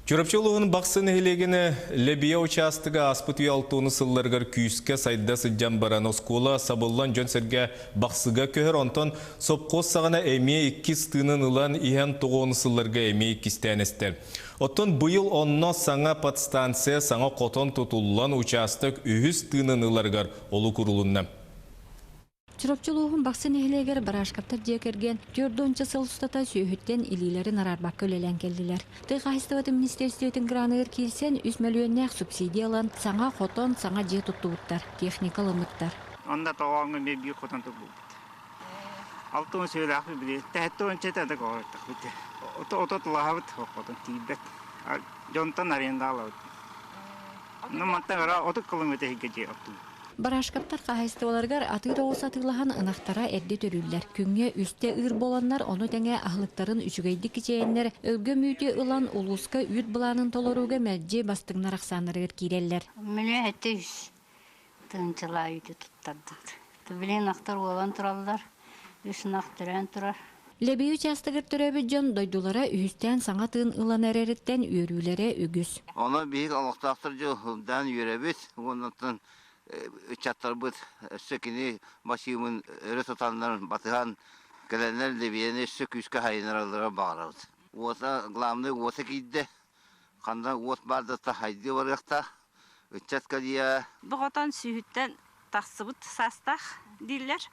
Чурапчы улууһун Бахсы нэһилиэгин Лэбийэ учаастага ааспыт үйэ алтыону сылларыгар күүскэ сайда сылдьан баран оскуола сабыллан дьон-сэргэ Бахсыга көһөр, онтон сопхуос саҕана эмиэ иккис тыынын ылан иһэн тоҕуону сылларга эмиэ иккистээн эстэр. Оттон быйыл онно саҥа подстанция, саҥа хотон тутуллан учаастак үһүс тыынын ыларыгар олук урулунна. Чурапчы улууһун Бахсы нэһилиэгэр Барашковтар дьиэ кэргэн 40 сыл устата сүөһүттэн илиилэрин араарбакка үлэлээн кэллилэр. Тыа хаһаайыстыбатын министиэристибэтин граныгар киирсэн, үс мөлүйүөннээх субсидия ылан, саҥа хотон, саҥа дьиэ туттубуттар, техника ылыммыттар. Онно тоҕооҥҥо эмиэ биир хотон турбуппут. 60 сүөлээхпит били тэһэттэ уонча этэ да көҕөрөттөхпүт. Ото тулаһабыт хотон тиийбэт. Дьонтон аренда алабыт. Ну мантан ыра 30 километр иһигэр дьиэ оттуубут. Барашковтар хаһаайыстыбаларыгар атыыр оҕус атыылаһан ынахтара эрдэ төрүүллэр. Күҥҥэ үстэ ыыр буоланнар, ону тэҥэ аһылыктарын үчүгэйдик кичэйэннэр, өлгөм үүтү ылан улууска үүт былаанын толорууга мэлдьи бастыҥнар ахсааннарыгар киирэллэр. Мүлүө 700 тыһыынчалаах үүтү туттардыбыт. Билигин ынахтар уолан тураллар, үс ынах төрөөн турар. Лэбийи учаастагар төрөөбүт дьон дойдулара үһүстээн саҥа тыын ылан эрэриттэн үөрүүлэрэ үгүс. Онон биһиги олохтоохтор дьыл үөрэбит уонна ыччаттарбыт өссө кини масыымын өрө тутаннар батыһан кэлэннэр Лэбийэни өссө күүскэ хайынараллара баҕарабыт. Уота главный уота киирдэ. Ханна уот баар да хайдыы барыахтаах. Ыччат кэлиэ. Боҕотон сүүһүттэн тахсыбыт саастаах дииллэр.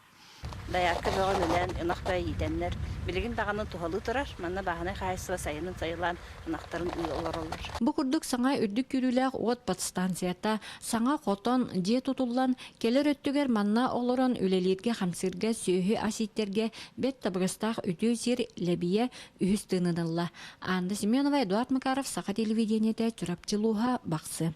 Дайаакка бөҕө үлэлээн ынахтара иитэннэр, билигин даҕаны туһалыы турар. Манна бааһынай хаһаайыстыба сайынын сайылаан ынахтарын ыы олороллор. Бу курдук саҥа үрдүк күүрүүлээх уот подстанцията, саҥа хотон, дьиэ тутуллан, кэлэр өттүгэр манна олорон үлэлииргэ-хамсыырга, сүөһү-ас ииттэргэ бэрт табыгастаах үтүө сир Лэбийэ үһүс тыынын ылла. Анна Семенова, Эдуард Макаров, Саха телевидениетэ, Чурапчы улууһа, Бахсы.